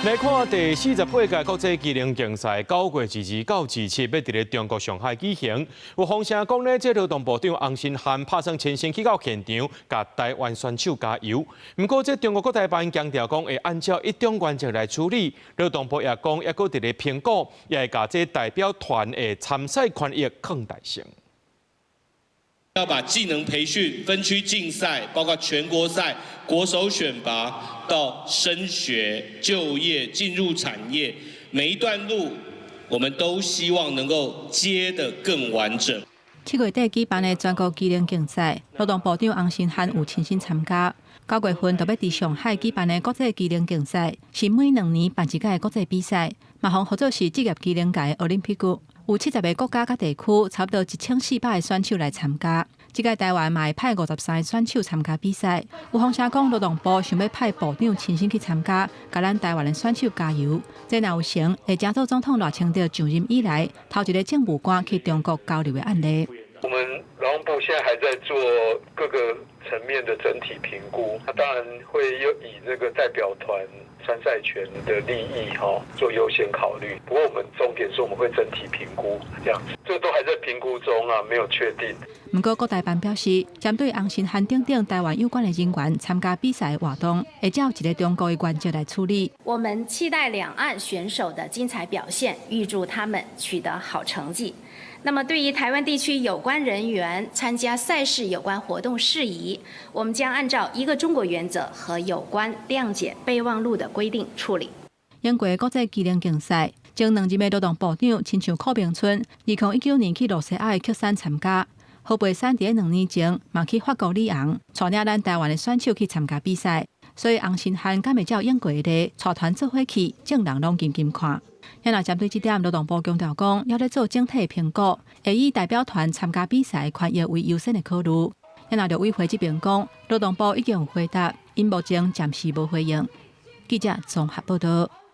來看第48屆國際技能競賽，9月22到27，欲佇咧中國上海舉行。有風聲講咧，這勞動部長洪申翰拍算親身去到現場，共台灣選手加油。毋過，這中國國台辦強調講，會按照一中原則來處理。勞動部也講，猶閣佇咧評估，也會共這代表團的參賽權益擴大性。要把技能培訓、分區競賽，包括全國賽、國手選拔到升學、就業、進入產業，每一段路，我們都希望能夠接得更完整。7月底舉辦的全國技能競賽，勞動部長洪申翰有親身參加。9月份就欲佇上海舉辦的國際技能競賽，是每2年辦一屆的國際比賽，嘛予號做是職業技能界的奧林匹克。有70個國家佮地區，差不多1400個選手來參加。這屆台灣嘛會派53個選手參加比賽。有風聲講，勞動部想欲派部長親身去參加，共咱台灣的選手加油。這若有成，會成做總統賴清德上任以來，頭一个政務官去中國交流的案例。我們勞動部現在還在做各個層面的整體評估，那當然會以這個代表團參賽權的利益哈做優先考慮。不過我們重點是我們會整體評估，這樣子，這都還在評估中啊，沒有確定。毋過國台辦表示，針對洪申翰等等台灣有關的人員參加比賽活動，會照一個中國的原則來處理。我們期待兩岸選手的精彩表現，預祝他們取得好成績。那麼，對於台灣地區有關人員參加賽事有關活動事宜，我們將按照一個中國原則和有關諒解備忘錄的規定處理。英國國際技能競賽，前兩任的勞動部長親像柯明春，2019年去露西亞的克山參加，何培山佇2年前嘛去法國里昂，帶領咱台灣的選手去參加比賽。所以洪申翰敢會照英國的帶團做伙去，眾人攏緊緊看。若針對這點，勞動部強調講，猶咧做整體評估，會以代表團參加比賽權益為優先的考慮。若陸委會這邊講，勞動部已經有回答，𪜶目前暫時無回應。記者綜合報道。